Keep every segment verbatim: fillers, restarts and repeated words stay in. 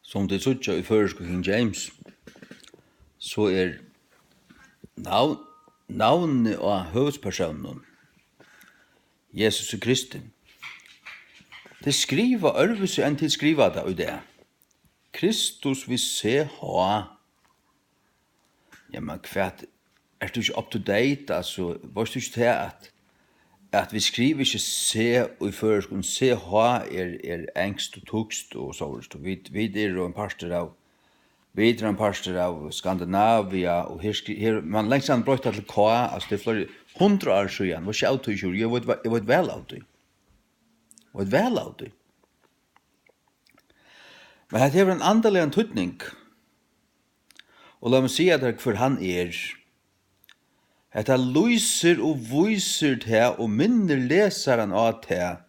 Sum tit síggja í føroysku King James, so er navn, navnið á høvuðspersóninum, Jesus Kristi. Tey skriva øðrvísi, enn tit skriva tað í dag. Kristus við C H. Jamen, hvat, ert tú ikki up to date? Altso, veitst tú ikki tað, at, at vit skriva ikki C í føroyskum? C H er, er enskt og týskt og sovorðið. Vit, vit eru ein partur av, vit eru ein partur av Skandinavia, og her skri-, her, man langt síðan broytti tað til K, altso, tað er fleiri hundrað ár síðan. Hvat skilur tú ikki? Eg veit væ-, eg veit væl av tí. Eg veit væl av tí. Men hetta hevur ein andaligan týdning. Og lat meg siga tær, hvør hann er. Hetta lýsir og vísir tað og minnir lesaran á tað,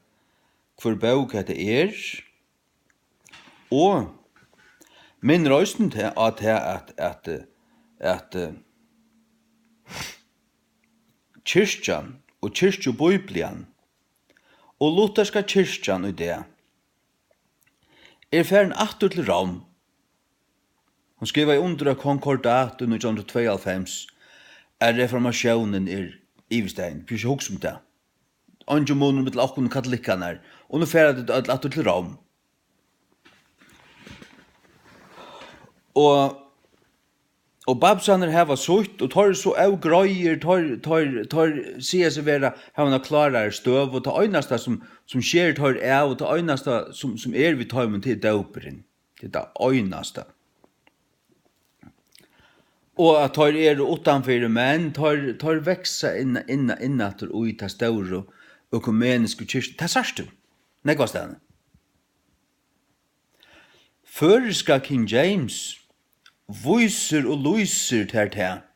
hvør bók hetta er, og minnir eisini tað, á tað, at, at, at, eh, kirkjan og kirkjubíblian og lutherska kirkjan í dag er farin aftur til Rom. Hon skrivaði undir eitt konkordat í nítjan hundrað og tveyoghálvfems, at reformatiónin er yvirstaðin. Prøv ikki at hugsa um tað. Eingin munur millum okkum og katolikkarnar. Og nú fara tit øll aftur til Rom. Og, og babsarnir hava sítt, og teir eru so ógreiðir, teir, teir, teir siga seg vera, hava eina klárari støðu, og tað einasta sum, sum sker teir av, og tað einasta sum, sum er við teimum, tað er dópurin. Tað er tað einasta. Og at teir eru uttanfyri, men teir, teir vaksa inn, inn, inn aftur í ta stóru økumenisku kirkju. Tað sært tú nógvastaðni. Føroyska King James vísir og lýsir tær tað,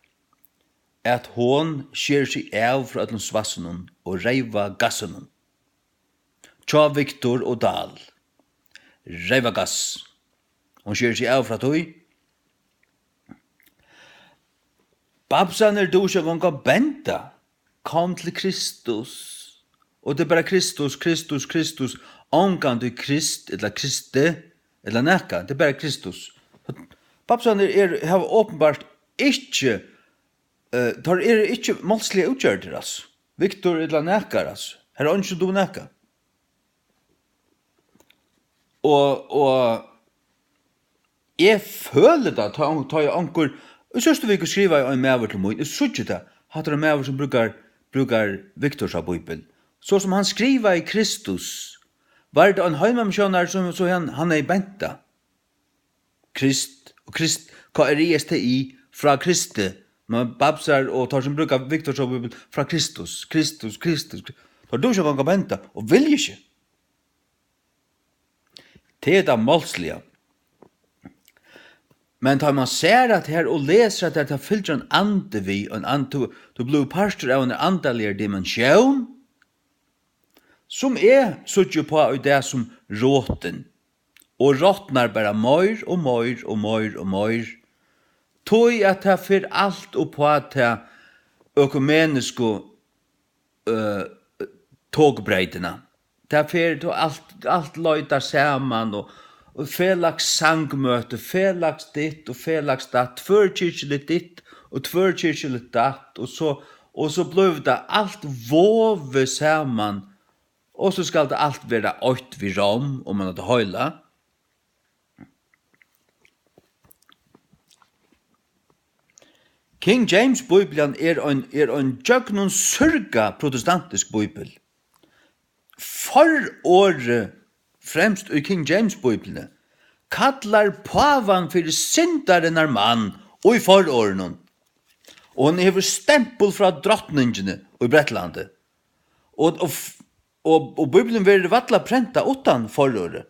at hon sker seg av frá øllum svassinum og reyva gassinum. Hjá Victor og Dahl. Reyva gass. Hon sker seg av frá tí. Babsarnir duga ikki eingong at benda. Kom til Kristus. Og tað er bara Kristus, Kristus, Kristus. Ongantíð Krist, ella Kristi, ella nakað. Tað er bara Kristus. Babsarnir er, hava openbart ikki, eh, teir eru ikki málsliga útgjørdir, altso. Victor ella nakar, altso. Her er eingin sum dugir nakað. Og, og eg føli tað, tá, tá ið onkur, í síðstu viku skrivaði ein maður til mín, eg síggi tað, hatta er ein maður sum brúkar, brúkar Victorsa bíbel. So sum hann skrivaði Kristus, var tað ein heimamissiónari, sum, so hann, hann hevði bent tað. Krist, og Krist, K R I S T I, frá Kristi, men babsar og teir sum brúka Victorsa bíbel, frá Kristus, Kristus, Kristus, Kristus. Teir duga ikki eingong at benda, og vilja ikki. Tað er tað málsliga. Men tá man sær at her og lesur at her, tað fylgir ein andi við, ein and-, tú, tú blívur partur av einari andaligari dimensjón, sum eg síggi uppá í dag sum rotin, og rotnar bara meir og meir og meir og meir, tí at tað fer alt uppá ta økumenisku, øh, togbreytina. Tað fer tó alt, alt leitar saman, og, og felags sangmøti, felags ditt og felags datt, tvørkirkjuligt ditt og tvørkirkjuligt datt, og so, og so blívur tað alt vovið saman, og so skal tað alt vera eitt við Rom, um man hevur tað heila. King James Bíblian er ein, er ein gjøgnumsyrga protestantisk bíbel. Fororðið fremst í King James Bíbliuni kallar pávan fyri syndarinnar mann í fororðinum. Og hon hevur stempul frá drotningini í Bretlandi. Og, og, og, og Bíblian verður valla prentað uttan fororðið.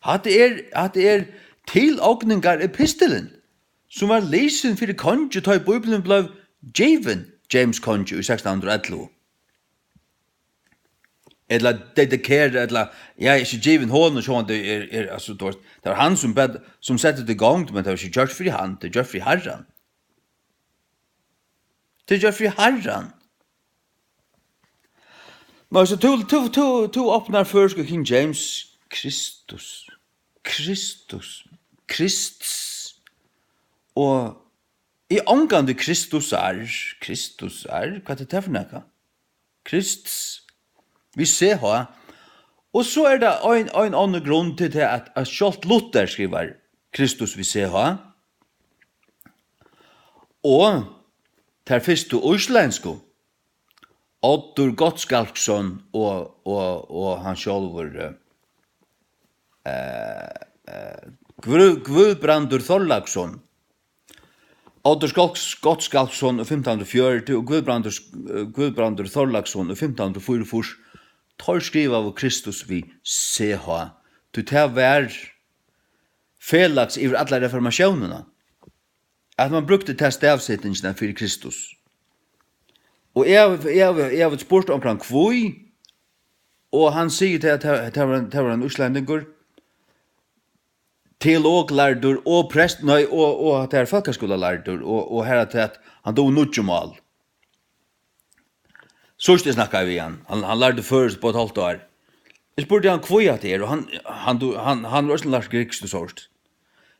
Hatta er, hatta er tilogningarepistulin, sum var lisin fyri kongi, tá ið Bíblian bleiv givin James kongi í sekstan hundrað og ellivu. Ella dedikerað, ella, ja, ikki givin honum, sjálvandi er, er, altso, tú veitst, tað var hann sum bað, sum setti tað í gongd, men tað var ikki gjørt fyri hann, tað er gjørt fyri Harran. Tað er gjørt fyri Harran. Nei, so tú, tú, tú, tú opnar føroysku King James, Kristus. Kristus, Krists, og eg ongantíð Kristusar, Kristusar, hvat er tað fyri nakað? Krists, við C H. Og so er tað ein, ein onnur grund til tað, at, at sjálvt Luther skrivar Kristus við C H. Og tær fyrstu íslendsku, Oddur Gottskálksson og, og, og hann sjálvur, eh, eh, eh, Guð-, Guðbrandur Þorláksson. Oddur Skálks-, Gottskálksson í fimtan hundrað og fjøruti og Guðbrandur, eh, Guðbrandur Þorláksson í fimtan hundrað og fýraogfýrs, teir skrivaðu Kristus við C H, tí tað var felags yvir alla reformatiónina, at man brúkti ta stavsetingina fyri Kristus. Og eg havi, eg havi, eg havi spurt onkran hví, og hann sigur til at tað, tað var ein, tað var ein íslendingur, teologlærdur og prest, nei, og, og at tað er fólkaskúlalærdur, og, og har at, at hann dugir níggju mál. Síðst eg snakkaði við hann, hann, hann lærdi føroyskt upp á eitt hálvt ár. Eg spurdi hann, hví hatta er, og hann, hann, du, hann, hann hevur eisini lært grikskt og sovorðið.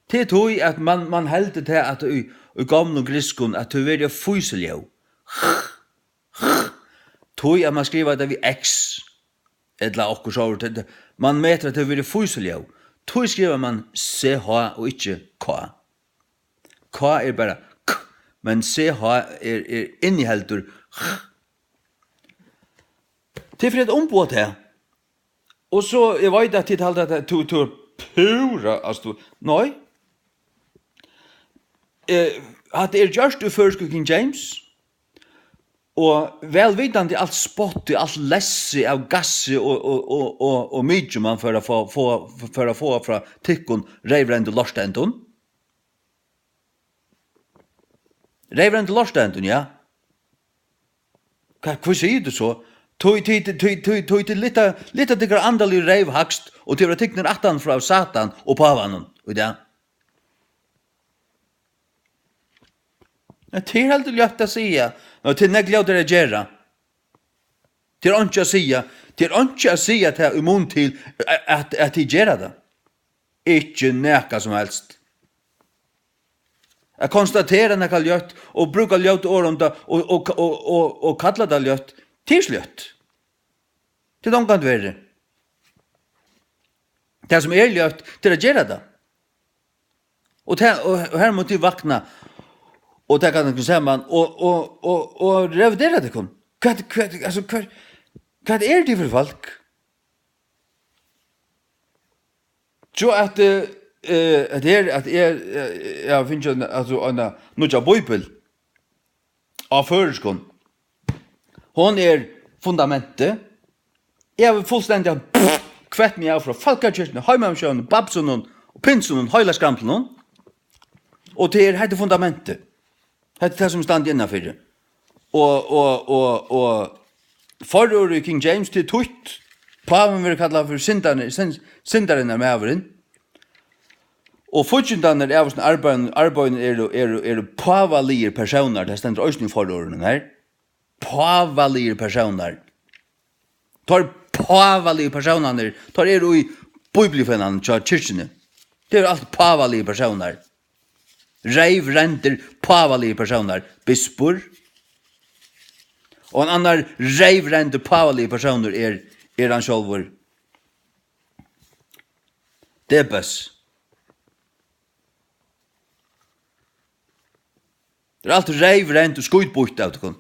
Tað er tí, at man, man heldur tað, at í, í gomlum grikskum, at tað verður fýsuljóð. Tí at man skrivar tað við X, ella okkurt sovorðið, tað, man metir, at tað verður fýsuljóð. Tí skrivar man C H og ikki K. K er bara K, men C H er, er inniheldur H. Tað er fyri at umboða tað. Og so, eg veit, at tit halda, at tú, tú er púra, altso, tú, nei. Eh, hatta er gjørt í føroysku King James, og væl vitandi alt spottið, alt lessið av gassi og, og, og, og, og mykjum man fer at fáa, fáa, fer at fáa frá tykkum reyvrendu lortendum. Reyvrendu lortendum, ja. Hvat, hví sigur tú so? Tí, tí, tí, tí, tí, tí, tí, lyfta, lyfta tykkara andaligu reyv hægst, og tit verða tiknir aftan frá Satan og pávanum í dag. Ja, tað er heldur ljótt at siga, men tað er nógv ljótari at gera. Tað er einki at siga, tað er einki at siga tað í mun til, at, at, at tit gera tað. Ikki nakað sum helst. At konstatera nakað ljótt og brúka ljót orð um tað og, og, og, og, og kalla tað ljótt, tað er ikki ljótt. Tað er ongantíð verri. Tað sum er ljótt, tað er at gera tað. Og tað, og, og her mátti eg vakna og taka tykkum saman og, og, og, og revidera tykkum. Hvat, hvat, altso, hvat, hvat er tað fyri fólk? So at, eh, eh, at her, at eg, eh, eg havi fingið ein, altso, eina nýggja bíbel á føroyskum. Hon er fundamentið. Eg havi fullstendiga kvett meg av frá fólkakirkjuni, heimamissiónini, baptistunum og pinsunum, heila skramblinum. Og tað er, hetta er fundamentið. Hetta er tað, sum eg standi innanfyri. Og, og, og, og fororðið í King James, tað er týtt. Pávin verður kallaður fyri syndarnir-, syn-, syndarinnar maðurin. Og fíggindarnir av hesum arbeiðinum, arbeiðinum eru, eru, eru pávaligir persónar. Tað stendur eisini í fororðunum her. Pávaligir persónar. Teir pávaligu persónarnir, teir eru í bíbliufelagnum hjá kirkjuni. Tað eru alt pávaligir persónar. Reyvrendir pávaligir persónar. Bispur. Og ein annar reyvrendur pávaligur persónur er, er hann sjálvur. Debes. Tað er alt reyvrent og skítbýtt av tykkum.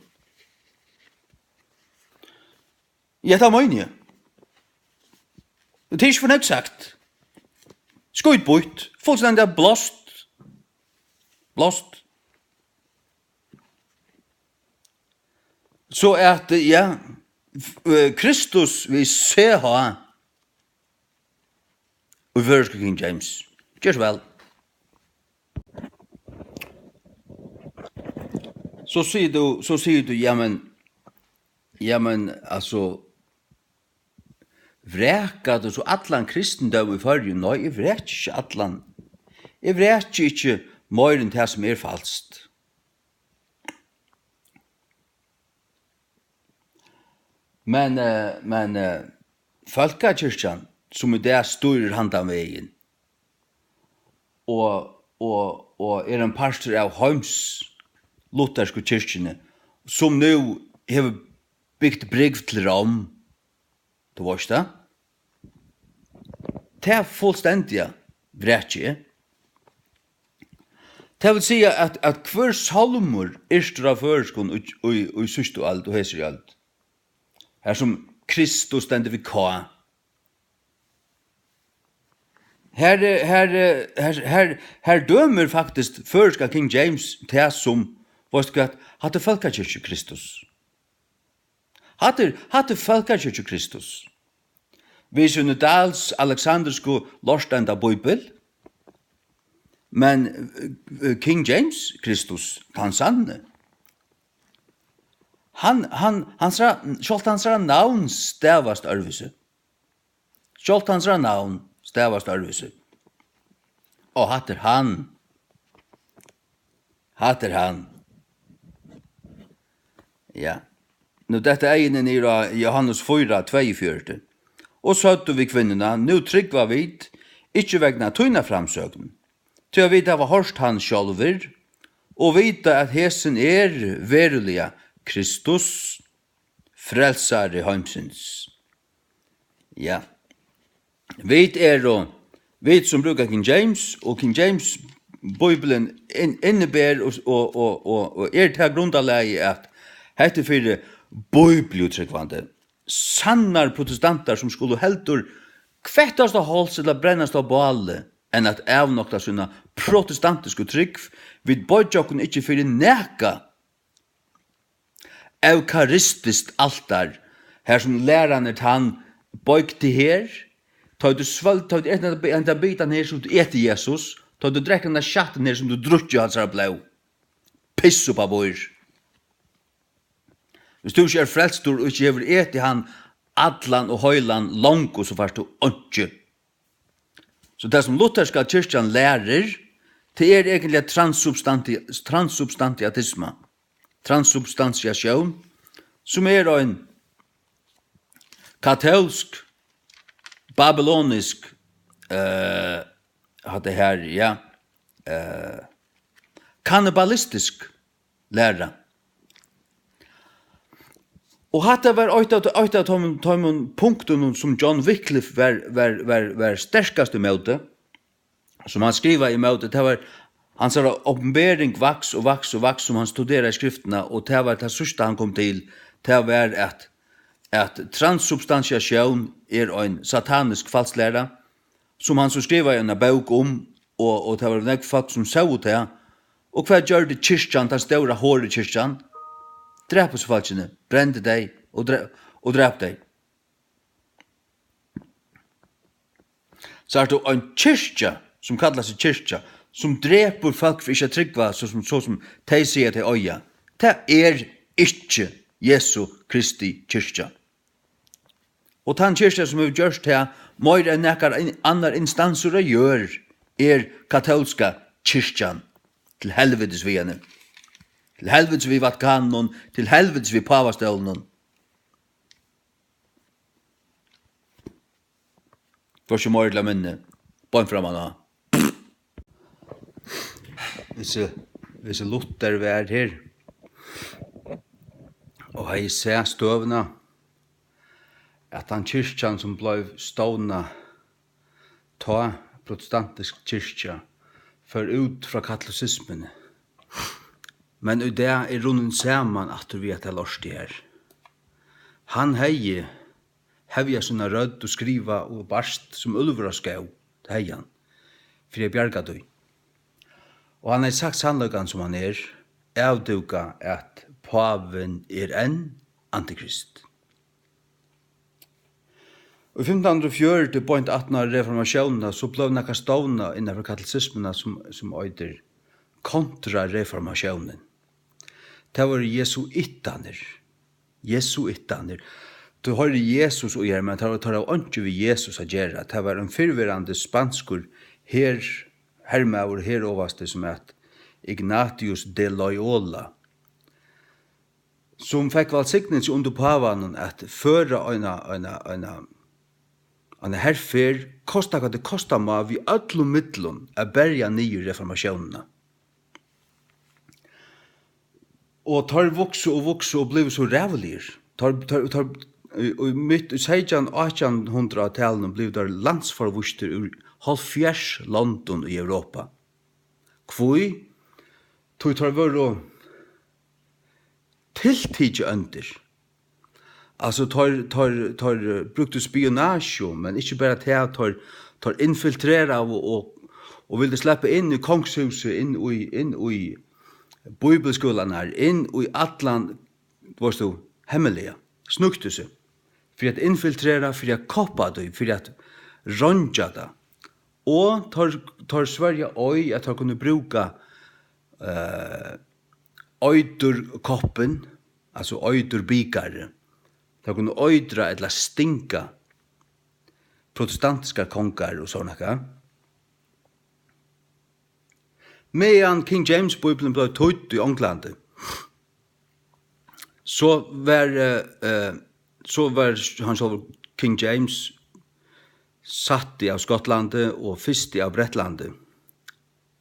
Ja, tað meini eg. Og tað er ikki for nógv sagt. Skítbýtt. Fullstendiga blást. Blást. So at, ja, f-, eh, Kristus við C H í føroysku King James. Ger so væl. So sigur tú, so sigur tú, jamen, jamen, altso, vrakar tú so allan kristindóm í Føroyum? Nei, eg vraki ikki allan. Eg vraki ikki meira enn tað sum er falskt. Men, eh, men, eh, fólkakirkjan, sum í dag stýrir handan vegin, og, og, og er ein partur av heims luthersku kirkjuni, sum nú hevur bygt brúgv til Rom. Tú veitst tað? Tað fullstendiga vraki eg. Tað vil siga, at, at hvør sálmur yrktur á føroyskum í, í, í síðstu øld og hesari øld, har sum Kristus stendur við K, her, her, her, her, her dømir faktiskt føroyska King James tað sum, veitst tú hvat, hatta er fólkakirkju Kristus. Hatta er, hatta er fólkakirkju Kristus. Við síni Dahls Alexandersku lortenda bíbel, men, eh, King James Kristus, tann sanni, hann, hann, hansara, sjálvt hansara navn stavast øðrvísi. Sjálvt hansara navn stavast øðrvísi. Og hatta er hann. Hatta er hann. Ja. Nú detta eyguni niður á Jóhannes fýra, tveyogfjøruti. Og søgdu við kvinnuna: Nú trúgva vit, ikki vegna tína framsøgn, tí at vit hava hoyrt hann sjálvir, og vita, at hesin er veruliga Kristus, frelsari heimsins. Ja. Vit eru, vit sum brúka King James, og King James Bíblian in-, inniber og, og, og, og, og er tað grundarlagið, at hetta er fyri bíbliutrúgvandi, sannar protestantar, sum skulu heldur kvettast á háls ella brennast á báli, enn at avnokta sína protestantisku trúgv. Vit boyggja okkum ikki fyri nakað eukaristiskt altar, har sum læran er tann: Boygg teg her, tá ið tú svølg, tá ið tú etur henda bitan her, sum tú etur Jesus, tá ið tú drekkur henda skjattin her, sum tú drekkur hansara blóð. Piss upp á borð. Viss tú ikki ert frelstur og ikki hevur etið hann allan og heilan longu, so fært tú einki. So tað, sum lutherska kirkjan lærir, tað er eigentliga transubstanti-, transubstantiatisma, transubstantiatión, sum er ein katólsk, babylonisk, eh, hatta her, ja, eh, kannibalistisk læra. Og hatta var eitt av, eitt av teimum, teimum punktunum, sum John Wycliffe var, var, var, var sterkast ímóti, sum hann skrivaði ímóti. Tað var hansara opinbering vaks og vaks og vaks, sum hann studeraði skriftina, og tað var tað síðsta, hann kom til, tað var, at, at transubstantiatión er ein satanisk falsklæra, sum hann so skrivaði eina bók um, og, og tað var nógv fólk, sum sóu tað. Og hvat gjørdi kirkjan, tann stóra horukirkjan? Drap hesi fólkini, brendi tey og dre-, og drap tey. Sært tú, ein kirkja, sum kallar seg kirkja, sum drepur fólk fyri ikki at trúgva, so sum, so sum tey siga, tey eiga, tað er ikki Jesu Kristi kirkja. Og tann kirkja, sum hevur gjørt tað meira enn nakar ein-, annar instansur á jørð, er katólska kirkjan. Til helvitis við henni. Til helvitis við Vatikaninum, til helvitis við pávastólinum. Hvørki meira ella minni. Beint framman á. Hvis, hvis Luther var her og hevði sæð støðuna, at tann kirkjan, sum bleiv stovnað tá, protestantisk kirkja, fór út frá katolisismuni, men í dag er runnin saman aftur við hetta lortið her. Hann hevði hevja sína rødd og skriva og barst sum úlvur á skóg, tað hevði hann, fyri at bjarga tí. Og hann hevði sagt sannleikan, sum hann er, avdúkað, at pávin er enn antikrist. Í fimtan hundrað og fjøruti, beint aftan á reformatiónina, so bleiv nakað stovnað innanfyri katolisismuna, sum, sum eitur Kontrareformatiónin. Tað vóru jesuitarnir. Jesuitarnir. Tú hoyrir Jesus í her, men teir, teir hava einki við Jesus at gera. Tað var ein fyrrverandi spanskur her, hermaður, herovasti, sum æt Ignatius de Loyola, sum fekk vælsignilsi undir pávanum at føra eina, eina, eina, Ein herferð, kosta hvat tað kosta má, við øllum miðlum at berja niður reformatiónina. Og teir vuksu og vuksu og blivu so ræðuligir. Teir, teir, teir, í, í mitt, í seytjan, átjan hundrað-talinum blivu teir landsforvístir úr hálvfjerðs londum í Europa. Hví? Tí teir vóru tiltikið óndir. Altso, teir, teir, teir, eh, brúktu spionasju, men ikki bara tað, teir, teir infiltreraðu og, og vildu sleppa inn í kongshúsið, inn í, inn í bíbliuskúlarnar, inn í allan, veitst tú, hemmiliga, snøgtu seg, fyri at infiltrera, fyri at koppa tí, fyri at reingja tað. Og teir, teir svørja eið, at teir kunnu brúka, eh, eiturkoppin, altso eiturbikari. Teir kunnu eitra ella stinga protestantiskar kongar og so nakað. Meðan King James Bíblian bleiv týdd í Onglandi, so var, eh, eh, so var hann sjálvur King James sætti av Skotlandi og fyrsti av Bretlandi,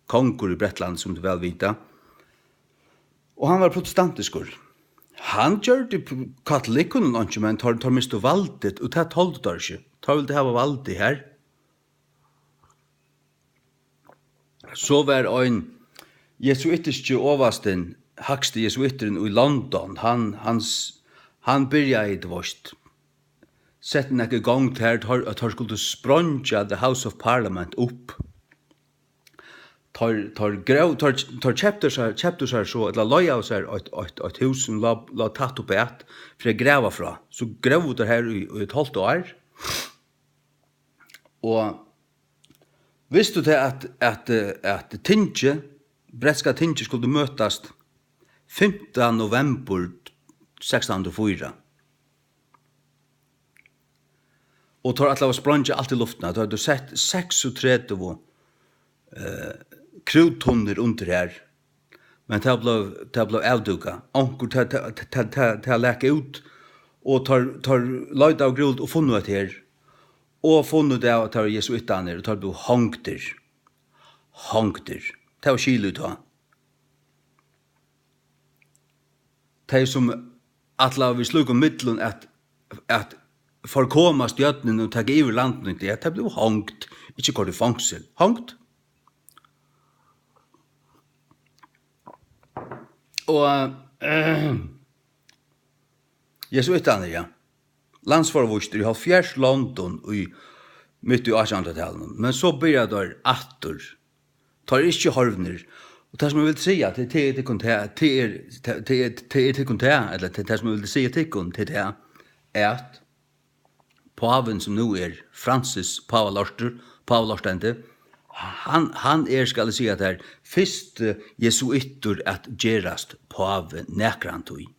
kongur í Bretlandi, sum tit væl vita. Og hann var protestantiskur. Hann gjørdi p-, katolikkunum einki, men teir, teir mistu valdið, og tað toldu teir ikki. Teir vildu hava valdið har. So var ein jesuitiski ovastin, hægsti jesuiturin í London, hann, hans, hann byrjaði, tú veitst, setti nakað í gongd har, teir, at teir skuldu spreingja the House of Parliament upp. Teir, teir gróv-, teir, teir keyptu sær, keyptu sær so, ella leigaðu sær eitt, eitt, eitt hús sum lá, lá tætt upp at, fyri at grava frá. So gróvu teir har í, í eitt hálvt ár. Og vistu tað, at, at, eh, at tingið, bretska tingið skuldi møtast fimta novembur sekstan hundrað og fýra? Og teir ætlaðu at spreingja alt í luftina. Teir høvdu sett seksogtretivu, eh, krúttunnur undir har. Men tað bleiv, tað bleiv avdúkað. Onkur, tað, tað, tað, tað, tað lak út, og teir, teir leitaðu og gruvlaðu og funnu hetta her. Og funnu út av, at tað var jesuittarnir, og teir blivu hongdir. Hongdir. Tað var skil í tá. Tey sum ætlaðu við slíkum millum at, at forkoma stjórnini og taka yvir landinum, ja, tey blivu hongd, ikki koyrd í fongsul. Hongd. Og, eh, jesuittarnir, ja. Landsforvístir í hálvfjerðs londum í mitt í átjanhundraðtalinum, men so byrja teir aftur. Teir eru ikki horvnir. Og tað, sum eg vildi siga, tað, tað er tykkum tað, tað er, tað, tað er, tað er tykkum tað, ella tað, tað, sum eg vildi siga tykkum, tað er tað, at pávin, sum nú er Francis, pávalortur, pávalortandi, hann, hann er, skal eg siga tær, fyrsti jesuittur at gerast pávi nakrantíð.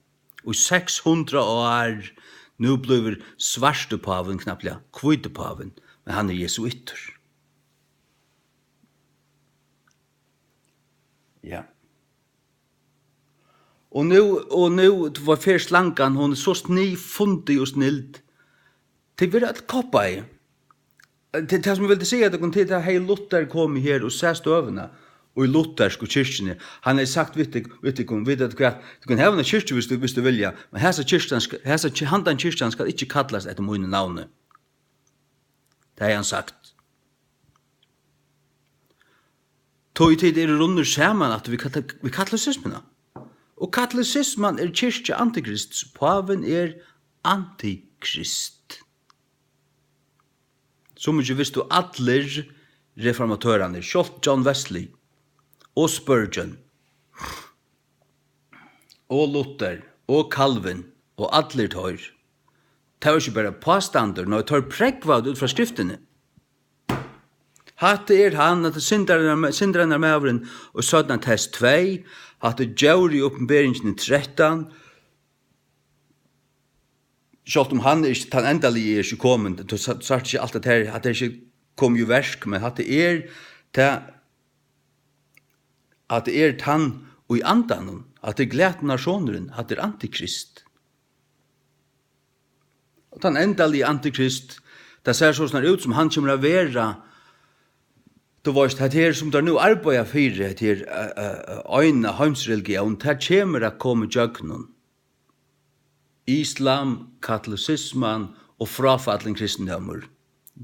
Í seks hundrað ár, nú blívur svarti pávin knappliga hvíti pávin, men hann er jesuittur. Ja. Og nú, og nú, var fer slangan, hon er so sniðfundig og snild. Tey verða øll koppaði. Tað, tað, sum eg vildi siga tykkum, til tað, hevði Luther komið her og sæð støðuna, og í luthersku kirkjuni, hann hevði sagt við tyk-, við tykkum, vita tit hvat, tit kunnu hava eina kirkju, viss tit, viss tit vilja, men hasa kirkjan sk-, hasa ki-, handan kirkjan skal ikki kallast eftir mínum navni. Tað hevði hann sagt. Tí tit eru runnir saman aftur við kata-, við katolisismuna. Og katolisisman er kirkja antikrists, pávin er antikrist. So mikið vistu allir reformatørarnir, sjálvt John Wesley og Spurgeon og Luther og Calvin og allir teir. Tað var ikki bara pástandur, nei, teir prógvaðu út frá skriftini. Hatta er hann, hatta er syndarinnar, syndarinnar maðurin, og seinna tess tvey, hatta er djórið í Opinberingini trettan, sjálvt um hann er ikki, tann endaligi er ikki komin, tú sa-, sært ikki alt at her, at tað er ikki komið í verk, men hatta er tað, hatta er tann í andanum, hatta er glatnasonurin, hatta er antikrist. Og tann endaligi antikrist, Tað sær sostatt út, sum hann kemur at vera, tú veist, hetta her, sum teir nú arbeiða fyri, hetta her, eh, eh, eh, eina heimsreligión, tað kemur at koma ígjøgnum islam, katolisisman og fráfallin kristendómur,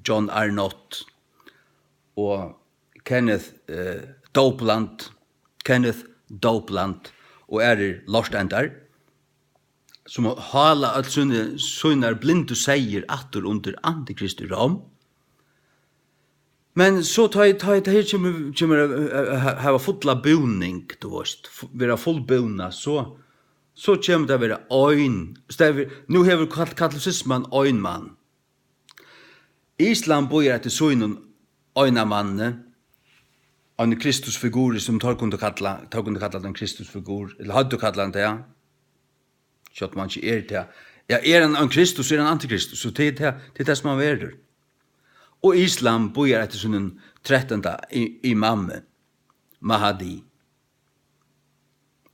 John Arnott og Kenneth, eh, Copeland, Kenneth Copeland og aðrir lortendar, sum hála øll síni, sínar blindu seyðir aftur undir antikrist í Róm. Men so tá ið, tá ið tað her kemur, kemur at, at, at ha-, hava fulla búning, tú veist, fu-, vera fullbúnað, so, so kemur tað at vera ein, staðfyri, nú hevur kat-, katolisisman ein mann. Islam bíðar eftir sínum eina manni, ein Kristusfiguri, sum teir kundu kalla, teir kundu kalla ein Kristusfigur, ella høvdu kallað hann tað. Sjálvt um hann ikki er tað. Ja, er hann ein Kristus, er hann antikristus, so tað er tað, tað er tað, sum hann verður. Og islam bíðar eftir sínum trettanda i-, imami, Mahdi.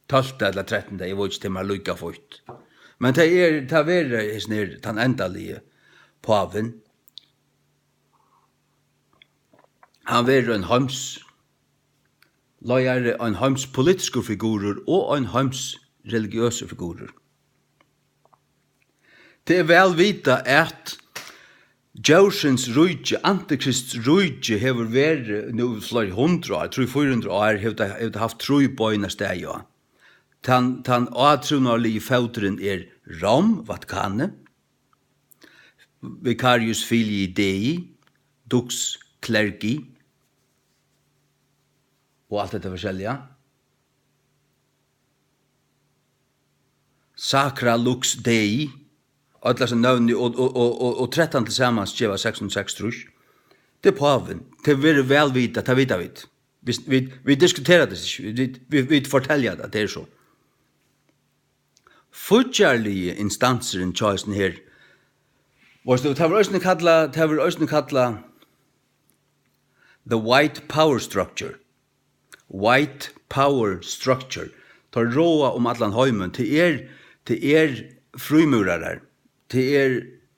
Tólvta ella trettanda, eg veit ikki, tað er mær líka fínt. Men tað er, tað verður hesin her, tann endaligi pávin. Hann verður ein heims-, leiðari, ein heimspolitiskur figurur og ein heimsreligiøsur figurur. Tað er væl vitað, at djórsins ríki, antikrists ríki, hevur verið nú fleiri hundrað ár, trý, fýra hundrað ár, hevur tað, hevur tað havt trý bein at staðið á. Tann, tann átrúnaðarligi fóturin er Rom, Vatikanið, Vicarius Filii Dei, Dux Clergi, og alt hetta forskelliga. Sacra Lux Dei, øll hasi nøvnini og, og, og, og, og trettan til samans geva seks hundrað og seksogtrýss. Tað er pávin. Tað verður væl vitað, tað vita vit. Vit, vit, vit diskutera tað ikki. Vit, vit, vit fortelja tað, tað er so. Fíggjarligi instansurin hjá hesum her, veitst tú, tað verður eisini kallað, tað verður eisini kallað the white power structure. White power structure. Teir ráða um allan heimin. Tað er, tað er frímúrarar. Tað er,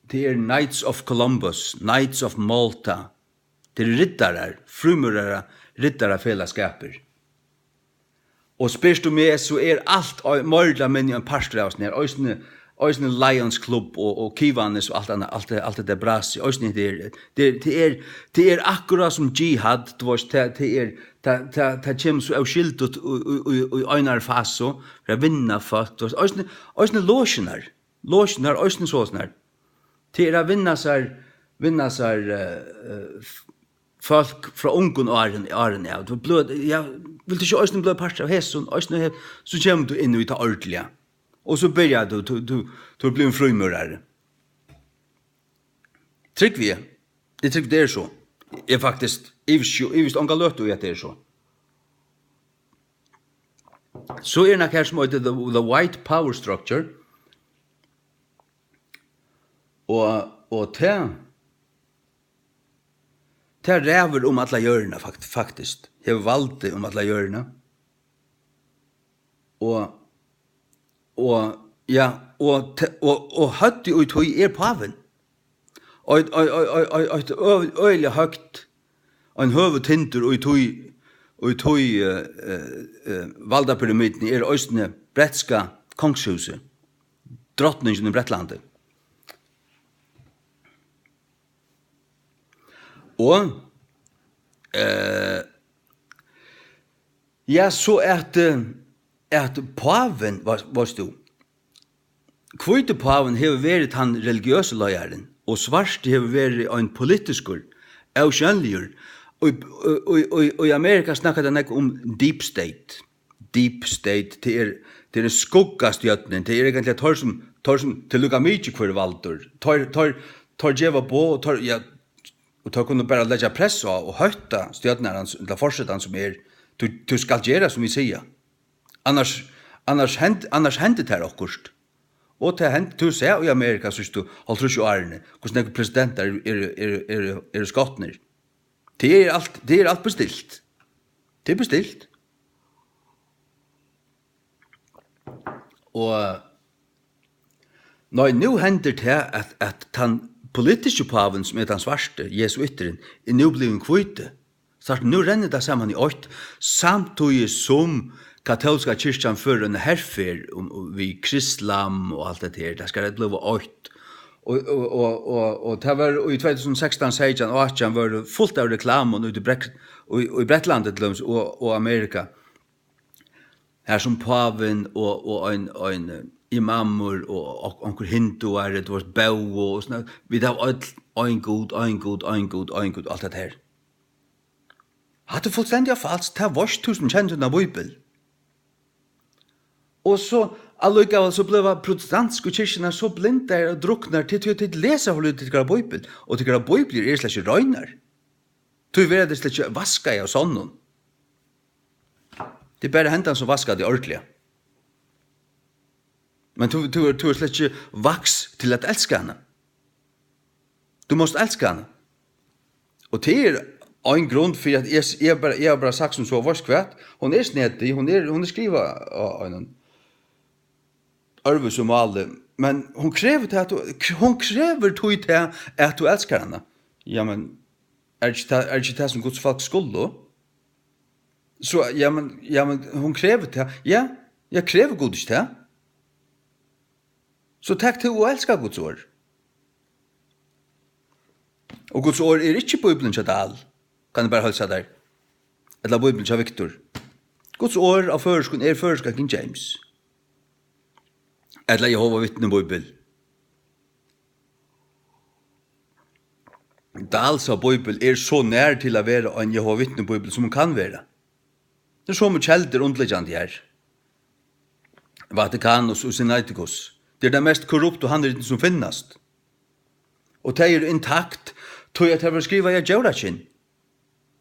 tað er Knights of Columbus, Knights of Malta. Tað eru riddarar, frímúrarar, riddarafelagsskapir. Og spyrt tú meg, so er alt ei-, meira ella minni ein partur av hesum her. Eisini, eisini Lions Club og, og Kiwanis og alt annað, alt, alt hetta brasi. Eisini hetta her, tað er, tað er, tað er akkurát sum jihad, tú veitst, tað, tað er, tað, tað, tað kemur so óskyldigt í, í, í, í einari fasu, fyri at vinna fólk, tú veitst. Eisini, eisini losjurnar, losjurnar, eisini sovorðnar. Tað er at vinna sær, vinna sær, eh, eh, f-, fólk frá ungum árum, árum av. Tú bløð, ja, vilt tú ikki eisini blíva partur av hesum, eisini he-, so kemur tú inn í tað ordiliga. Og so byrjar tú, tú, tú, tú ert blivin frímúrari. Trúgvi eg. Eg trúgvi, tað er so. Eg faktiskt, ivist, ivist onga løtu í, at tað er so. So er nakað her sum eitur the, the white power structure. Og, og tað, tað ræður um alla jørðina, fakt-, faktiskt. Hevur valdið um alla jørðina. Og, og, ja, og te-, og, og høvdið í tí er pávin. Eitt, eitt, eitt, eitt, eitt, eitt ø-, øgiliga høgt, ein høgur tindur í tí, í tí, eh, eh, eh, valdapyramiduni er eisini bretska kongshúsið, drotningin í Bretlandi. Og, eh, ja, so at, eh, at pávin, veitst, veitst tú, hvíti pávin hevur verið tann religiøsi leiðarin, og svarti hevur verið ein politiskur, ósjónligur. Og í, í, í, í Amerika snakkar tað nógv um deep state. Deep state, tað er, tað er skuggastjórnin, tað er eigentliga teir sum, teir sum, tað er líka mikið hvør er valdur. Teir, teir, teir geva boð, og teir, ja, og teir kunnu bara leggja press á og hótta stjórnaran, ella forsetan sum er, tú, tú skalt gera sum vit siga. Annars, annars hend-, annars hendir tær okkurt. Og tað hend-, tú sært í Amerika síðstu hálvtrýss árini, hvussu nógvir presidentar eru, eru, eru, eru, eru skotnir. Tað er alt, tað er alt bestilt. Tað er bestilt. Og, nei, nú hendir tað, at, at tann politiski pávin, sum er tann svarti, jesuitturin, er nú blivin hvíti. Sært, nú rennur tað saman í eitt, samtíðis sum katólska kirkjan førir eina herferð um, um, við kristlam og alt hetta her. Tað skal blíva eitt. Og, og, og, og, og tað var í tvey túsund og sekstan, seytjan, átjan vóru fult av reklamum úti í Brek-, í, í Bretlandi til dømis og, og Amerika. Har sum pávin og, og ein, ein, eh, imamur og, og onkur hinduari, tú veist, bóðu og sånn. Vit hava øll ein Gud, ein Gud, ein Gud, ein Gud, alt hetta her. Hatta er fullstendiga falskt. Tað veitst tú sum kennir tína bíbel. Og so allíkavæl so blíva protestantsku kirkjurnar so blindar og druknar til, tí at tit lesa for lítið tykkara bíbel, og tykkara bíbliur eru slett ikki reinar. Tí verða tey slett ikki vaskaði av sonnum. Tað er bara hendan sum vaskar tey ordiliga. Men tú, tú, tú er slett ikki vaks til at elska hana. Tú mást elska hana. Og tað er ein grund fyri at eg, eg bara, eg havi bara sagt sum so, veitst hvat? Hon er snedig, hon er, hon er skrivað á einum øðrvísi máli, men hon krevur tað, at tú, hon krevur tí tað, at tú elskar hana. Ja, men er ikki tað, er ikki tað sum Guds fólk skulu? So, ja, men, ja, men hon krevur tað. Ja, ja, krevur Gud ikki tað? So tak tú og elska Guds orð. Og Guds orð er ikki Bíblian hjá Dahl, kann eg bara heilsa tær. Ella Bíblian hjá Viktor. Guds orð á føroyskum er føroyska King James. Ella Jehova Vitni Bíbel. Dahls Bíbel er so nær til at vera ein Jehova Vitni Bíbel, sum hon kann vera. Tað er somu keldur undirliggjandi her. Vatikanus og Sinaiticus. Tað er tey mest korruptu handritini, sum finnast. Og tey eru intakt, tí at tey vóru skrivað á djórakinn.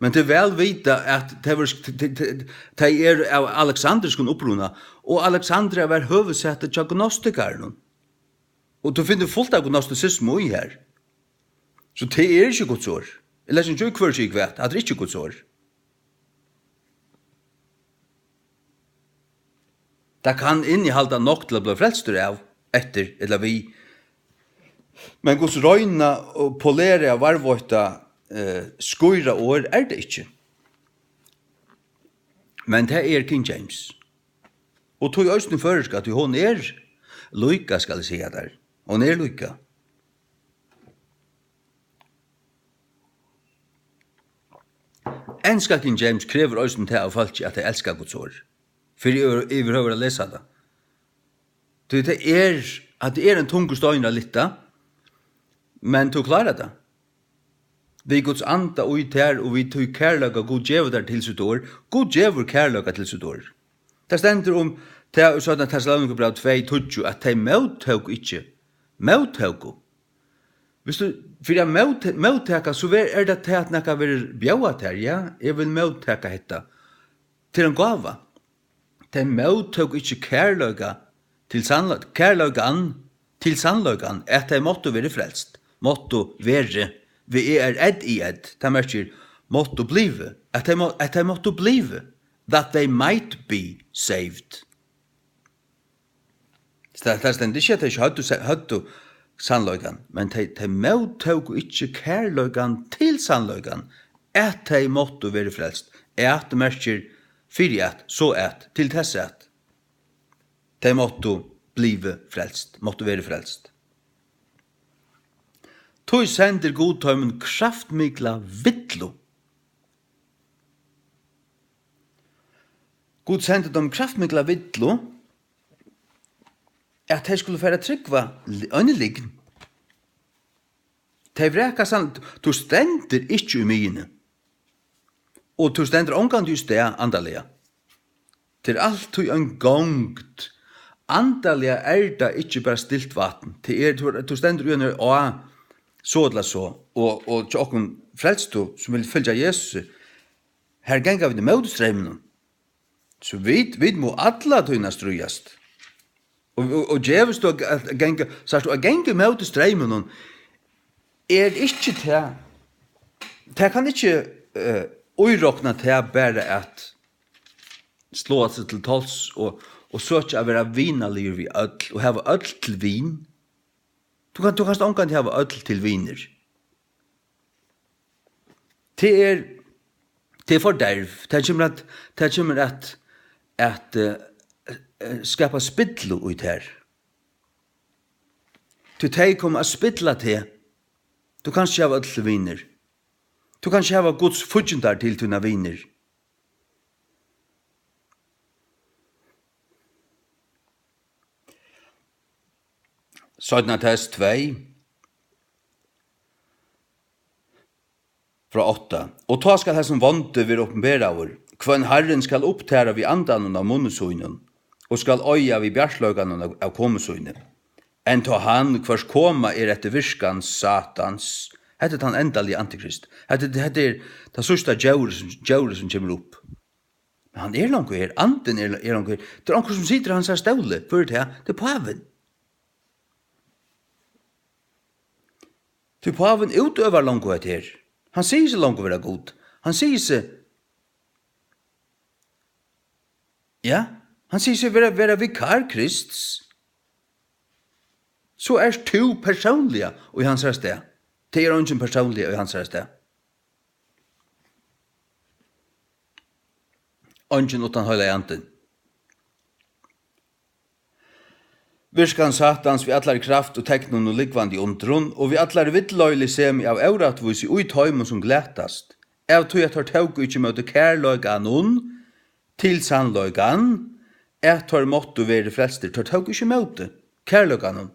Men tað er væl vitað, at tey vóru sk-, t-, t-, t-, tey eru av aleksandriskum uppruna, og Alexandria var høvuðssæti hjá gnostikarunum. Og tú finnur fult av gnostisismu í her. So tað er ikki Guds orð. Eg lesi ikki, hvør sigur hvat, at tað er ikki Guds orð. Tað kann innihalda nokk til at blíva frelstur av, eftir ella við. Men Guds reina og poleraða, varðveitta, eh, skýra orð er tað ikki. Men tað er King James. Og tí eisini føroyska, tí hon er líka, skal eg siga tær. Hon er líka. Enska King James krevur eisini tað av fólki, at tey elska Guds orð, fyri yvir, yvirhøvur at lesa tað. Tí tað er, at tað er ein tungur steinur at lyfta, men tú klárar tað. Við Guds anda í tær og við tí kærleika Gud gevur tær til sítt orð. Gud gevur kærleika til sítt orð. Tað stendur um tað í seinna Tessalonikabrævi tvey tíggju, at tey móttóku ikki, móttóku. Viss tú, fyri at mót-, móttaka, so ver-, er tað tað, at nakað verður bjóðað tær, ja? Eg vil móttaka hetta. Tað er ein gáva. Tey móttóku ikki kærleika til sannleik-, kærleikan til sannleikan, at tey máttu verið frelst, máttu verið, V E R D I Ð, tað merkir máttu blivið, at tey má-, at tey máttu blivið, that they might be saved. Tað, tað stendur ikki, at tey ikki høvdu se-, høvdu sannleikan, men tey, tey móttóku ikki kærleikan til sannleikan, at tey máttu verið frelst. At merkir fyri at, so at, til tess at. Tey máttu blivið frelst, máttu verið frelst. Tí sendir Gud teimum kraftmikla villu. Gud sendi teimum kraftmikla villu, at tey skulu fara at trúgva li-, eini lygn. Tey vraka sann-, tú stendur ikki í miðjuni. Og tú stendur ongantíð í stað andaliga. Tað er altíð ein gongd. Andaliga er tað ikki bara stilt vatn. Tað er, tú, tú stendur í eini á, so ella so, og, og hjá okkum frelstu, sum vil fylgja Jesusi, her ganga vit ímóti streyminum. So vit, vit mugu alla tíðina stríðast. Og, og, og gevist tú at, at ganga, sært tú, at ganga ímóti streyminum, er ikki tað, tað kann ikki, eh, írokna tað bara at sláa seg til tols og, og søkja at vera vinarligur við øll og hava øll til vin. Tú kann, tú kanst ongantíð hava øll til vinir. Tað er, tað er forderv. Tað kemur at, tað kemur at, at, eh, eh, skapa spillu í tær. Tí tey koma at spilla teg. Tú kanst ikki hava øll til vinir. Tú kanst ikki hava Guds fíggindar til tínar vinir. Seinna Tess tvey, frá átta. Og tá skal hesin vondi vera opinberaður, hvønn Harrin skal upptara við andanum av munni sínum, og skal oyða við bjartleikanum av, av komu síni. Enn tá hann, hvørs koma er eftir virkan Satans, hetta er tann endaligi antikrist. Hetta, hetta er tað síðsta djórið sum, djórið sum kemur upp. Men hann er longu her, andin er, er longu her. Tað er onkur sum situr á hansara stóli, hvør er tað? Tað er pávin. Tí pávin útøvar longu hetta her. Hann sigur seg longu vera Gud. Hann sigur seg, ja, hann sigur seg vera, vera vikar Krists. So ert tú persónliga í hansara stað. Tað er eingin persónliga í hansara stað. Eingin uttan Heilaga Andin. Virkan Satans við allari kraft og teknum og lúgvandi undrum, og við allari villleiðilisemi av órættvísi í teimum, sum glatast, av tí at teir tóku ikki ímóti kærleikanum til sannleikan, at teir máttu verið frelstir. Teir tóku ikki ímóti kærleikanum.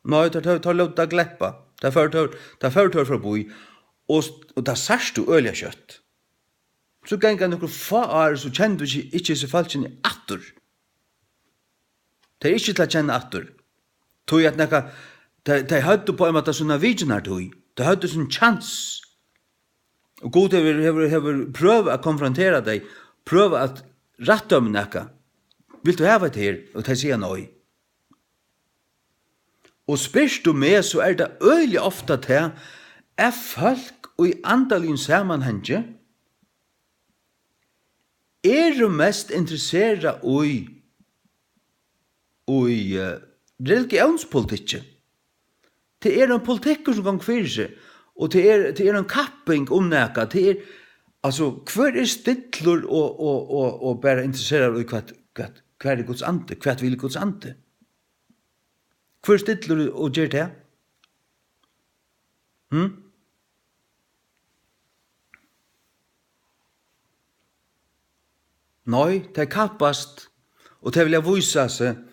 Nei, teir, teir, teir lótu tað gleppa. Tað fóru teir, tað fóru teir framvið. Og, og tað sært tú øgiliga skjótt. So ganga nøkur fá ár, so kennir tú ikki, ikki hesi fólkini aftur. Tey eru ikki til at kenna aftur. Tí at nakað, tey, tey høvdu á ein máta sína vitjanartíð. Tey høvdu sín kjans. Og Gud hevur, hevur, hevur prøvað at konfrontera tey, prøvað at rættdøma nakað. Vilt tú hava hetta her? Og tey siga nei. Og spyrt tú meg, so er tað øgiliga ofta tað, at fólk í andaligum samanhangi eru mest interesserað í, í, eh, religiónspolitikki. Tað er ein politikkur, sum gongur fyri seg, og tað er, tað er ein kapping um nakað. Tað er, altso, hvør er stillur og, og, og, og bara interesseraður í, hvat, hvat, hvar er Guds andi? Hvat vil Guds andi? Hvør stillur og ger tað? Hm? Nei, tey kappast, og tey vilja vísa seg.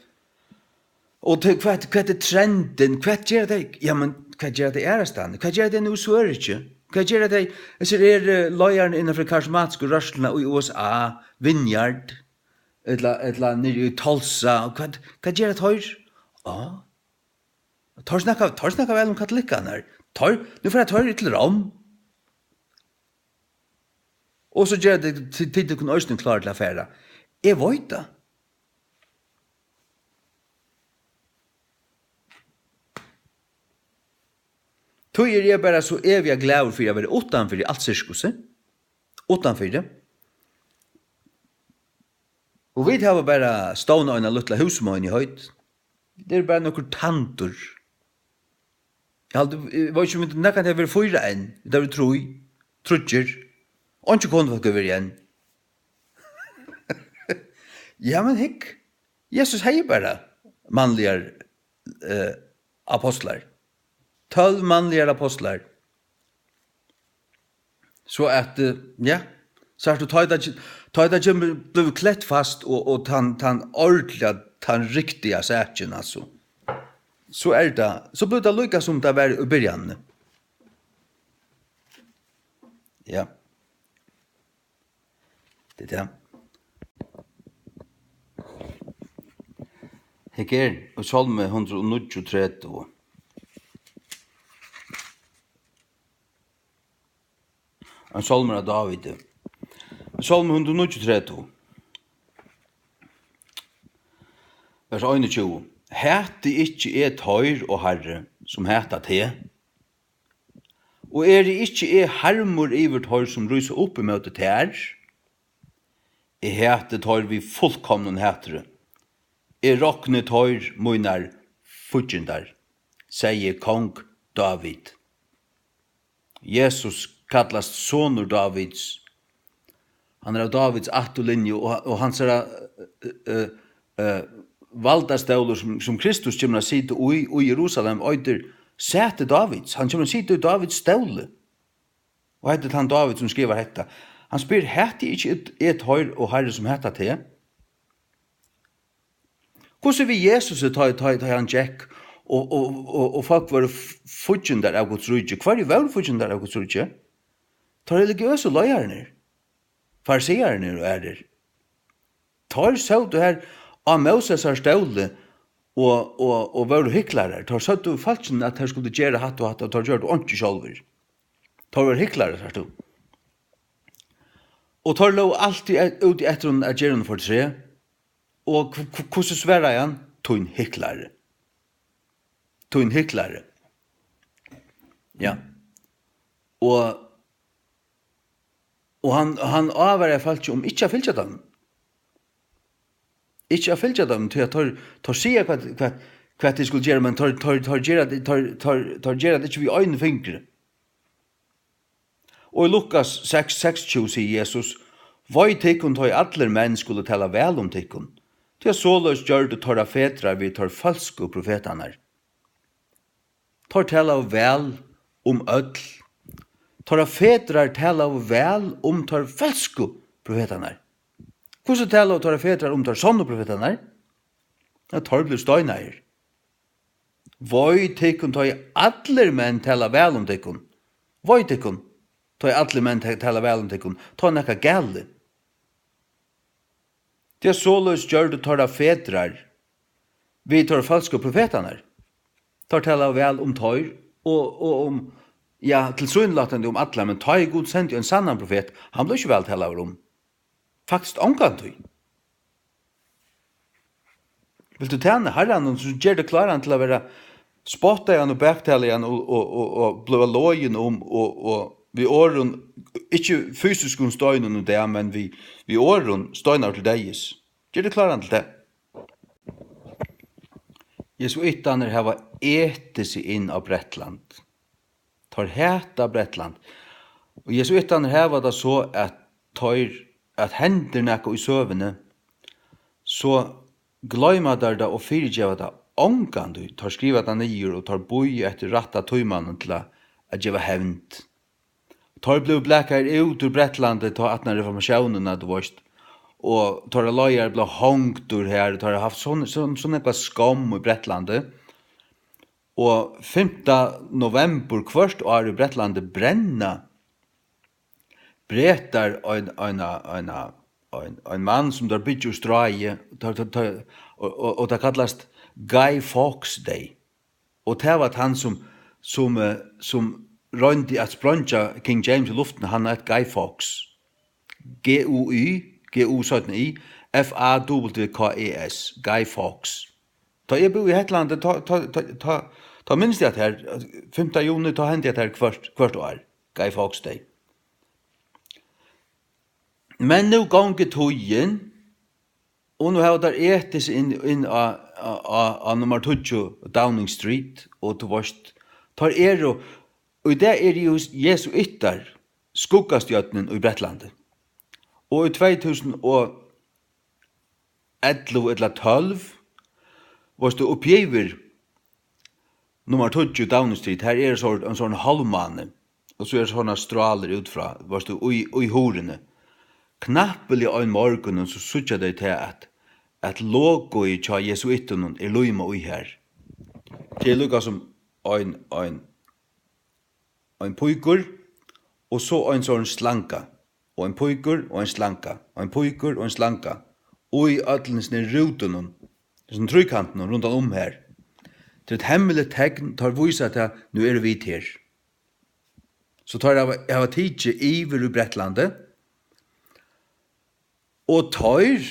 Og tey, hvat, hvat er trendin? Hvat gera tey? Ja, men hvat gera tey aðrastaðni? Hvat gera tey nú í Svøríki? Hvat gera tey? Hesir eru, eh, leiðararnir innan fyri karismatisku rørsluna í U S A, Vineyard, ella, ella niðri í Tulsa. Og hvat, hvat gera teir? Á, teir snakka, teir snakka væl um katolikkarnar. Teir, nú fara teir til Rom. Og so gera tit, tit, tit tykkum eisini klár til at fara. Eg veit tað. Tí eri eg bara so eviga glaður fyri at vera uttanfyri alt sirkusið. Uttanfyri. Og vit hava bara stovnað eina lítla húsmeinigheit. Tað eru bara nøkur tandur. Eg haldi, eg veit ikki, um vit nakrantíð hava verið fýra enn. Vit hava verið trý, tríggir. Einki konufólk hevur verið enn. Ja, men hygg. Jesus hevði bara mannligar, eh, apostlar. Tólv mannligar apostlar. So at, eh, ja, sært tú, tá ið tað, tá ið tað kemur, blívur klett fast, og, og tann, tann ordiliga, tann riktiga sakin, altso. So er tað, so blívur tað líka sum tað var í byrjanini. Ja. Tað er tað. Hygg her, í Sálmi hundrað og níggjuogtretivu. Ein sálmur av Dávidi. Sálmur hundrað og níggjuogtretivu, vers einogtjúgu. Hati ikki eg teir, o Harri, sum hata teg? Og eri ikki eg harmur yvir teir, sum rísa upp ímóti tær? Eg hati teir við fullkomnum hatri. Eg rokni teir mínar fíggindar. segði kong Dávid. Jesus kallast sonur Dávids. Hann er av Dávids ættarlinju, og, og hansara, eh, eh, eh, valdastólur, sum, sum Kristus kemur at sita í, í Jerusalem, eitur sæti Dávids. Hann kemur at sita í Dávids stóli. Og hetta er tann Dávid, sum skrivar hetta. Hann spyr: Hati ikki eg, eg teir, og Harri, sum hata teg? Hvussu við Jesus, tá, tá, tá hann gekk, og, og, og, og fólk vóru f-, fíggindar av Guds ríki? Hvørjir vóru fíggindar av Guds ríki? Teir religiøsu leiðararnir, fariseararnir og aðrir. Teir sótu har á Mósesar stóli og, og, og vóru hyklarar. Teir søgdu fólkinum, at teir skuldu gera hatta og hatta, og teir gjørdu einki sjálvir. Teir vóru hyklarar, sært tú. Og teir lógu altíð e-, úti eftir honum at gera honum fortreð. Og hv-, hv-, hvussu svaraði hann? Tín hyklari. Tín hyklari. Ja. Og, og hann, hann ávaraði fólkið um ikki at fylgja teimum. Ikki at fylgja teimum, tí at teir, teir siga, hvat, hvat, hvat tey skulu gera, men teir, teir, teir gera, teir, teir, teir gera tað ikki við einum fingri. Og í Lukas seks, seksogtjúgu sigur Jesus: Vei tykkum, tá ið allir menn skulu tala væl um tykkum, tí at soleiðis gjørdu teirra fedrar við teir følsku profetarnar. Teir talaðu væl um øll. Teirra fedrar talaðu væl um teir følsku profetarnar. Hvussu talaðu teirra fedrar um teir sonnu profetarnar? At teir blivu steinaðir. Vei tykkum, tá ið allir menn tala væl um tykkum. Vei tykkum, tá ið allir menn ta-, tala væl um tykkum. Tá er nakað galið. Tí at soleiðis gjørdu teirra fedrar við teir følsku profetarnar. Teir talaðu væl um teir og, og um, ja, tilsynelatandi um allar, men tá ið Gud sendi ein sannan profet, hann bleiv ikki væl talaður um. Faktiskt ongantíð. Vilt tú tæna Harranum, sum ger teg kláran til at vera spottaðan og baktalaðan og, og, og, og blíva login um og, og við orðum, ikki fysiskum steinum í dag, men við, við orðum steinar til deyðis. Ger teg kláran til tað. Jesuitarnir hava etið seg inn á Bretland. Teir hata Bretland. Og jesuitarnir hava tað so, at teir, at hendir nakað í søguni, so gloyma teir tað og fyrigeva tað ongantíð. Teir skriva tað niður, og teir bíða eftir rætta tímanum til at, at geva hevnd. Teir blivu blakaðir út úr Bretlandi, tá aftan á reformatiónina, tú veist, og teirra leiðari bleiv hongdur har, og teir hava havt so, so, so nógva skomm í Bretlandi. Og fimta novembur hvørt ár í Bretlandi brenna Bretar ein, eina, eina, ein, ein mann, sum teir byggja úr strái, teir, teir, teir, og, og, og tað kallast Guy Fawkes Day. Og tað var tann, sum, sum, eh, sum royndi at spreingja King James í luftini, hann eitur Guy Fawkes. G U Y, G U seinni Y, F A W K E S, Guy Fawkes. Tá eg búði í Hetlandi, tá, tá, tá, tá, tá minnist eg at her, fimta juni, tá hendi at her hvørt, hvørt ár, Guy Fawkes Day. Men nú gongur tíðin, og nú hava teir etið seg inn, inn á, á, á, á nummar tíggju Downing Street, og tú veist, teir eru, og í dag eru jú jesuittar skuggastjørnin í Bretlandi. Og í tvey túsund og ellivu ella tólv, veitst tú, uppi yvir nummar tíggju Downing Street, har er so, ein sånn hálvmáni, og so er sovorðnar strálir út frá, veitst tú, í, í hurðini. Knappliga ein morgunin, so síggja tey tað, at, at logoið hjá jesuittunum er límað í har. Tað er líka sum ein, ein, ein píkur, og so ein sånn slanga, og ein píkur, og ein slanga, og ein píkur, og ein slanga, og í øllum hesum rútunum, hesum tríkantunum rundan um har. Tað er eitt hemmiligt tekn, teir vísa tað, nú eru vit her. So teir hava, hava tikið yvir í Bretlandi, og teir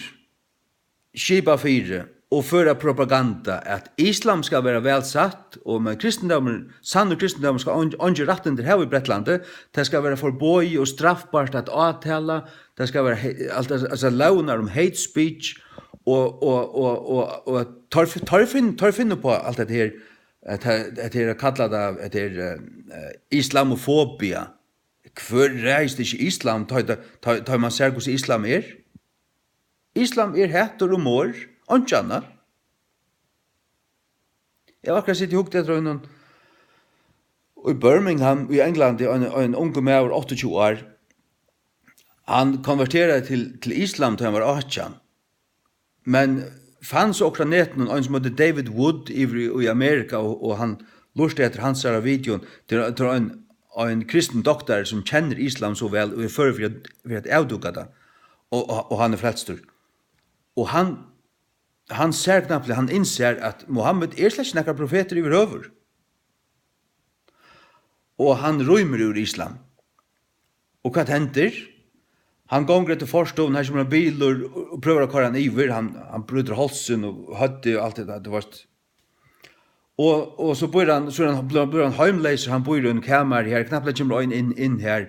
skipa fyri og føra propaganda, at islam skal vera væl sett, og men kristindómur, sannur kristindómur skal eing-, eingin rættindi hava í Bretlandi, tað skal vera forboðið og strafbart at átala, tað skal vera he-, alt, altso, lógirnar um hate speech, og, og, og, og, og teir fi-, teir finn-, teir finna upp á alt hetta her, At he-, at her er kallað av, at her, eh, islamofobia. Hvør ræðist ikki islam, tá, tá, tá, tá man sær, hvussu islam er? Islam er hatur og morð, einki annað. Eg havi akkurát sitið og hugt eftir einum í Birmingham í Englandi, ein, ein ungur maður, áttaogtjúgu ár. Hann konverteraði til, til islam, tá hann var átjan. Men fann so okkurt á netinum, ein sum eitur David Wood yvir í, í Amerika, og, og hann lurtaði eftir hansara videoum. Tað er, tað er ein, ein kristin doktari sum kennir islam so væl og er førur fyri at, fyri at avdúka tað. Og, og, og hann er frelstur. Og hann, hann sær knappliga, hann innsær, at Muhammed er slett ikki nakar profetur yvirhøvur. Og hann rýmir úr islam. Og hvat hendir? Hann gongur eftir forstovan, her kemur ein bilur og, og prøvar at koyra hann yvir. Hann, hann brýtur hálsin og høvdið og alt hetta, tú veitst. Og, og so býr hann, so er hann, blívur, blívur hann heimleysur, hann býr í einum kamari her, knappliga kemur ein inn, inn her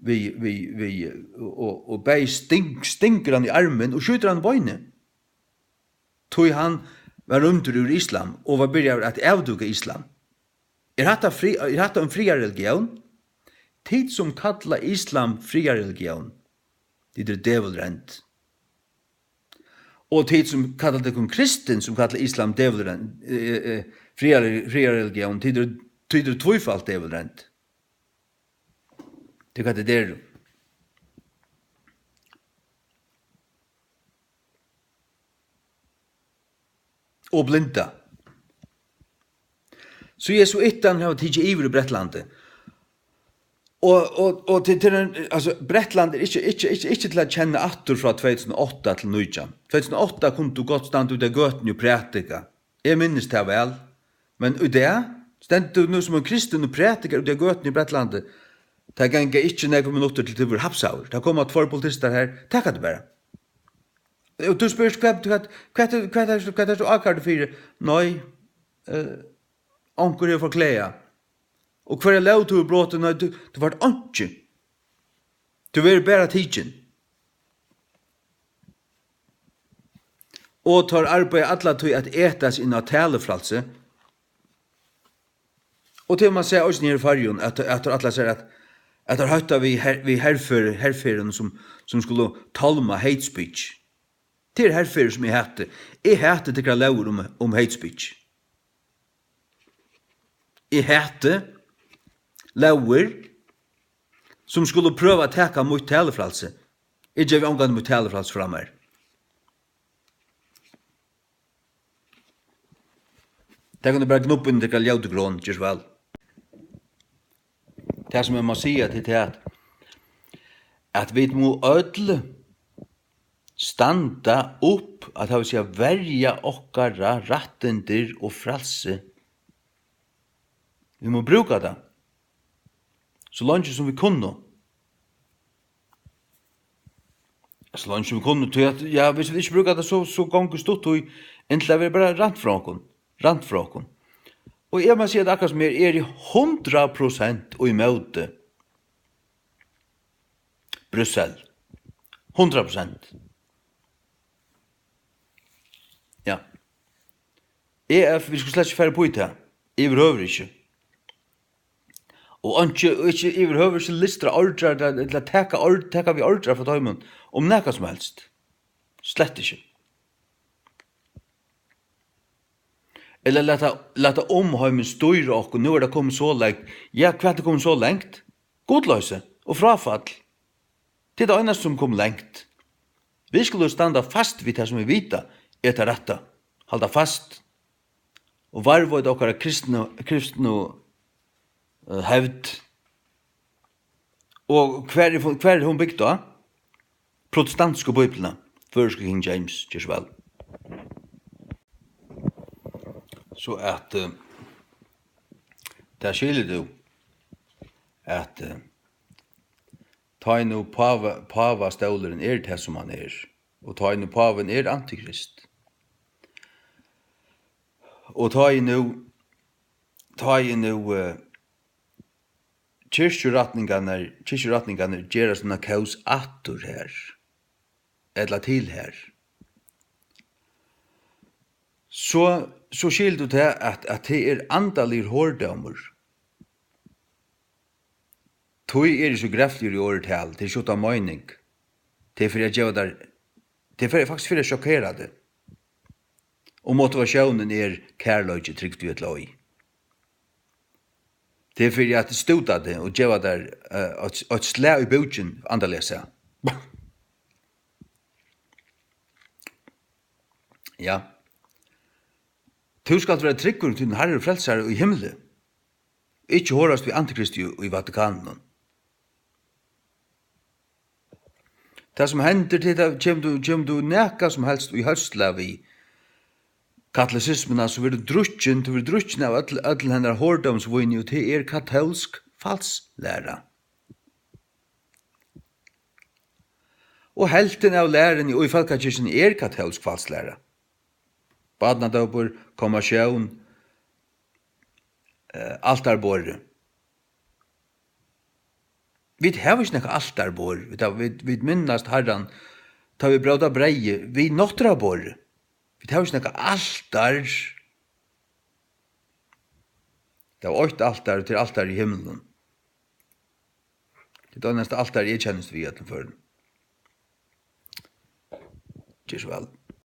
við, við, við, og, og, og bæði sting-, stingur hann í armin og skjýtur hann í beinið. Tí hann var rýmdur úr islam og var byrjaður at avdúka islam. Er hatta fri-, er hatta ein friðarreligión? Tit sum kalla islam friðarreligión, tit eru dævulrend. Og tit sum kalla tykkum kristin, sum kalla islam dævulrend, eh, eh, friðar-, friðarreligión, tit eru, tit eru tvífalt dævulrend. Tað er hvat tit eru. Og blinda. Jesuittarnir hava tikið yvir í Bretlandi. Og, og, og til, til, altso, Bretland er ikki, ikki, ikki, ikki til at kenna aftur frá tvey túsund og átta til nítjan. Tvey túsund og átta kundi tú gott standa úti á gøtuni og prædika. Eg minnist tað væl. Men í dag stendur tú nú sum ein kristin og prædikar úti á gøtuni í Bretlandi. Tað ganga ikki nógvar minuttir til tú verður hapsaður. Tað koma tveir politistar her, taka teg bara. Og tú spyrst, hvat, hvat, hvat er, hvat er, hvat er tú ákærdur fyri? Nei, eh, onkur hevur forklagað. Og hvørja lóg tú hevur brotið? Nei, tú, tú fært einki. Tú verður bara tikin. Og teir arbeiða alla tíð at eta seg inn á talufrælsi. Og til man sær eisini her í Føroyum, at, at teir ætla sær at, at teir hótta við her-, við herfer-, herferðum, sum, sum skulu tálma hate speech. Tað er herferðir, sum eg hati. Eg hati tykkara lógir um, um hate speech. Eg hati lógir, sum skulu prøva at taka mítt talufrælsi. Eg gevi ongantíð mítt talufrælsi frá mær. Tað kann eg bara knuppa inn í tykkara ljótu gron, ger so væl. Tað, sum eg má siga, tað er tað, at, at vit mugu øll standa upp, at, tað vil siga, verja okkara rættindir og frælsi. Vit mugu brúka tað, so leingi sum vit kunnu. So leingi sum vit kunnu, tí at, ja, viss vit ikki brúka tað, so, so gongur stutt tíð, inntil tað verður bara rænt frá okkum, rænt frá okkum. Og eg má siga, at akkurát sum eg eri hundrað prosent ímóti Brussel. Hundrað prosent. Ja. E F, vit skulu slett ikki fara upp í tað. Yvirhøvur ikki. Og einki, og ikki yvirhøvur ikki lystra ordrar, ella, ella taka ord-, taka við ordrar frá teimum um nakað sum helst. Slett ikki. Ella lata, lata umheimin stýra okkum. Nú er tað komið so langt. Ja, hvat er komið so langt? Gudloysi og fráfall. Tað er tað einasta, sum kom langt. Vit skulu standa fast við tað, sum vit vita er tað rætta. Halda fast og varðveita okkara kristnu, kristnu, eh, hevd. Og hvar er, hvar er hon bygd á? Protestantsku Bíbliuna, føroysku King James, ger so væl. So at, eh, tað skilur tú, at, eh, tá ið nú páva-, pávastólurin er tað, sum hann er, og tá ið nú pávin er antikrist, og tá ið nú, tá ið nú, eh, kirkjurætningarnar, kirkjurætningarnar gera sína kós aftur her, ella til her, so so skilur tú tað, at, at tað er andaligur hordómur. Tí eri eg so grevligur í orði tali, tað er ikki uttan meining. Tað er fyri at geva tær, tað er fyri, faktiskt fyri at sjokkera teg. Og motivatiónin er kærleiki, trygd ella ei. Tað er fyri at stúta teg og geva tær, eh, eitt, eitt slag í búkin, andaliga sæð. Ja. Tú skalt vera tryggur við tín Harra og Frelsara í himli. Ikki horast við antikristi í Vatikaninum. Tað sum hendir, tað er, kemur tú, kemur tú nakað sum helst í høsla við katolisismuna, so verður drukkin, tú verður drukkin av øll, øll hennar hordómsvíni, og tað er katólsk falslæra. Og helvtin av læruni í fólkakirkjuni er katólsk falslæra. Barnadópur, konfirmatión, eh, altarborðið. Vit hava ikki nakað altarborð. Vit hava, vit, vit minnast Harran, tá vit bróta breyðið, við náttúruborðið. Vit hava ikki nakað altar. Vit hava eitt altar, tað er altar í himlinum. Tað er tað einasta altar, eg kennist við í øllum førum. Ger so væl.